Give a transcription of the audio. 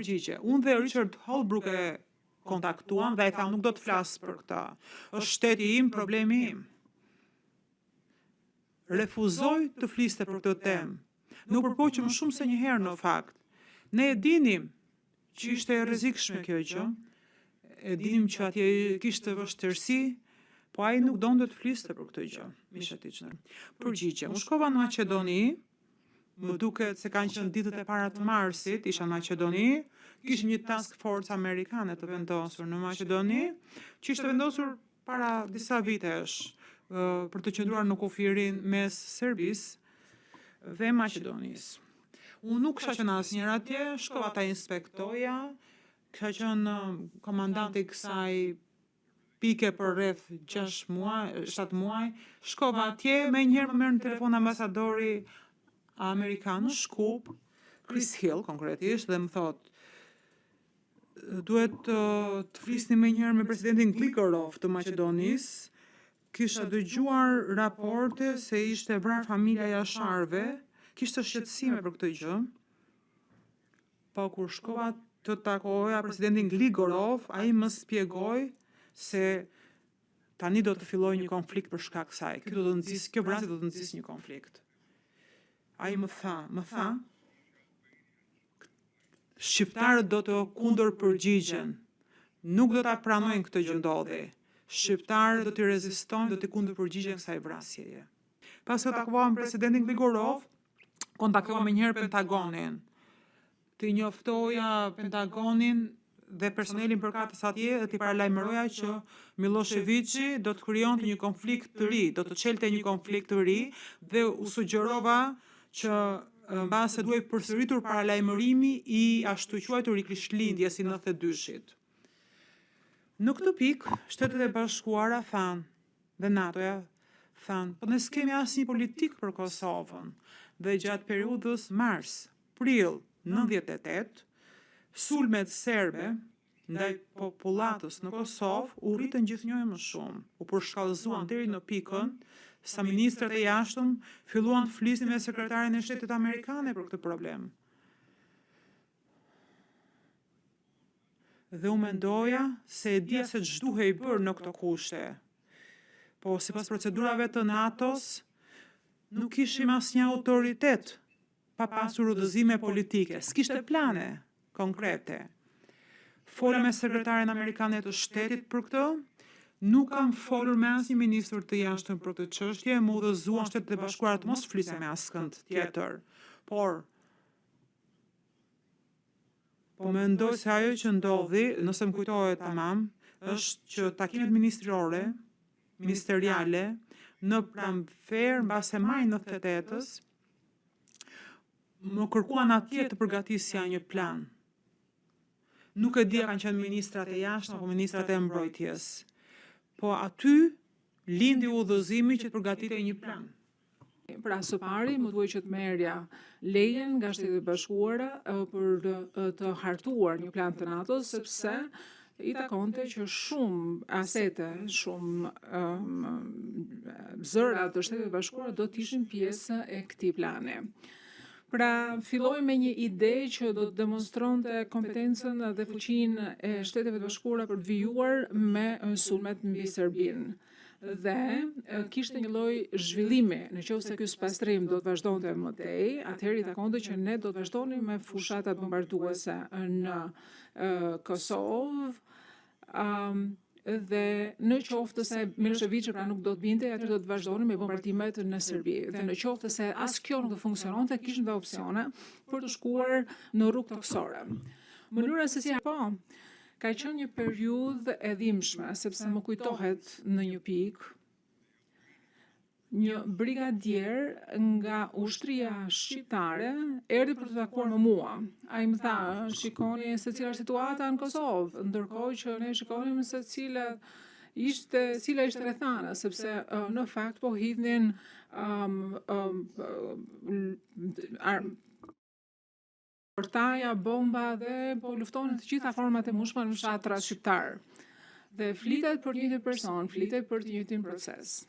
Përgjigje, Unë dhe Richard Holbrooke e kontaktuam dhe ai tha nuk do të flas për këtë. Është shteti im, problemi im. Refuzoi të fliste për këtë temë. Ne u përpoqëm më shumë se një herë në fakt. Ne e dinim që ishte e rrezikshme kjo gjë. E dinim që atje kishte vështirësi, po ai nuk donte të fliste për këtë gjë. Misha Tichner. Përgjigje, Unë shkova në Maqedoni, më duket se kanë qenë ditët e para të marsit, isha në Maqedoni, kishim një task force amerikane të vendosur në Maqedoni, që ishte vendosur para disa vitesh për të qëndruar në kufirin mes Serbisë dhe Maqedonisë. Unë nuk kisha qenë asnjëherë atje, shkova ta inspektoja, kisha qenë komandanti i kësaj pike për rreth 6 muaj, 7 muaj, shkova atje, menjëherë më merr në telefon ambasadori amerikan në Shkup, Chris Hill konkretisht, dhe më thotë, duhet të, të flisni menjëherë me presidentin Gligorov të Maqedonisë, kisha dëgjuar raporte se ishte vrarë familja Jasharëve, kishte shqetësime për këtë gjë. Po kur shkova të takoja presidentin Gligorov, ai më shpjegoi se tani do të fillojë një konflikt për shkak kësaj. Kjo do të nxisë, kjo vrasje do të nxisë një konflikt. Ai më tha, më tha, shqiptarët do të kundërpërgjigjen. Nuk do ta pranojnë këtë gjë ndodhi. Shqiptarët do t'i rezistojnë, do t'i kundërpërgjigjen kësaj vrasjeje. Pasi u takova me presidentin Gligorov, kontaktova menjëherë Pentagonin. Të njoftoja Pentagonin dhe personelin përkatës atje dhe t'i paralajmëroja që Millosheviçi do të krijonte një konflikt të ri, do të çelte një konflikt të ri dhe u sugjerova që mbase duhej përsëritur paralajmërimi i ashtuquajtur i Krishtlindjes i 92-shit. Në këtë pikë, Shtetet e Bashkuara thanë dhe NATO-ja thanë, po ne s'kemi asnjë politikë për Kosovën. Dhe gjatë periudhës mars, prill 98, sulmet serbe ndaj popullatës në Kosovë u rritën gjithnjë e më shumë, u përshkallëzuan deri në pikën sa ministrat e jashtëm filluan të flisnin me sekretarin e shtetit amerikane për këtë problem. Dhe unë mendoja se e dija se ç'duhej bërë në këto kushte. Po sipas procedurave të NATO-s, nuk kishim asnjë autoritet pa pasur udhëzime politike, s'kishte plane konkrete. Fola me sekretaren amerikane të shtetit për këtë, nuk kam folur me asnjë ministër të jashtëm për këtë çështje, më udhëzuan Shtetet e Bashkuara të mos flisja me askënd tjetër. Por po mendoj se ajo që ndodhi, nëse më kujtohet tamam, është që takimet ministrore, ministeriale në pranverë mbase maj 98-ës, më kërkuan atje të përgatisja një plan. Nuk e di a kanë qenë ministrat e jashtëm apo ministrat e mbrojtjes. Po aty lindi udhëzimi që të përgatitej një plan. Pra së pari më duhej që të merrja lejen nga Shtetet e Bashkuara për të hartuar një plan të NATO-s, sepse i takonte që shumë asete, shumë um, zëra të Shteteve të Bashkuara do të ishin pjesë e këtij plani. Pra, filloi me një ide që do të demonstronte kompetencën dhe fuqinë e Shteteve të Bashkuara për të vijuar me sulmet mbi Serbinë. Dhe kishte një lloj zhvillimi, në qoftë se ky spastrim do të vazhdonte më tej, atëherë i takonte që ne do të vazhdonim me fushatat bombarduese në Kosovë, um, dhe në qoftë se Millosheviçi pra nuk do të bindej, atëherë do të vazhdonim me bombardimet në Serbi. Dhe në qoftë se as kjo nuk do funksiononte, kishim dhe opsione për të shkuar në rrugë tokësore. Mënyra se si po, ka qenë një periudhë e dhimbshme, sepse më kujtohet në një pikë një brigadier nga ushtria shqiptare erdhi për të takuar me mua. Ai më tha, shikoni se cila është situata në Kosovë, ndërkohë që ne shikonim se cila ishte cila ishte rrethana, sepse në fakt po hidhnin um, um, um, Portaja, bomba dhe po luftonin të gjitha format e mundshme në fshatrat shqiptar. Dhe flitet për të njëjtin person, flitet për të njëjtin proces.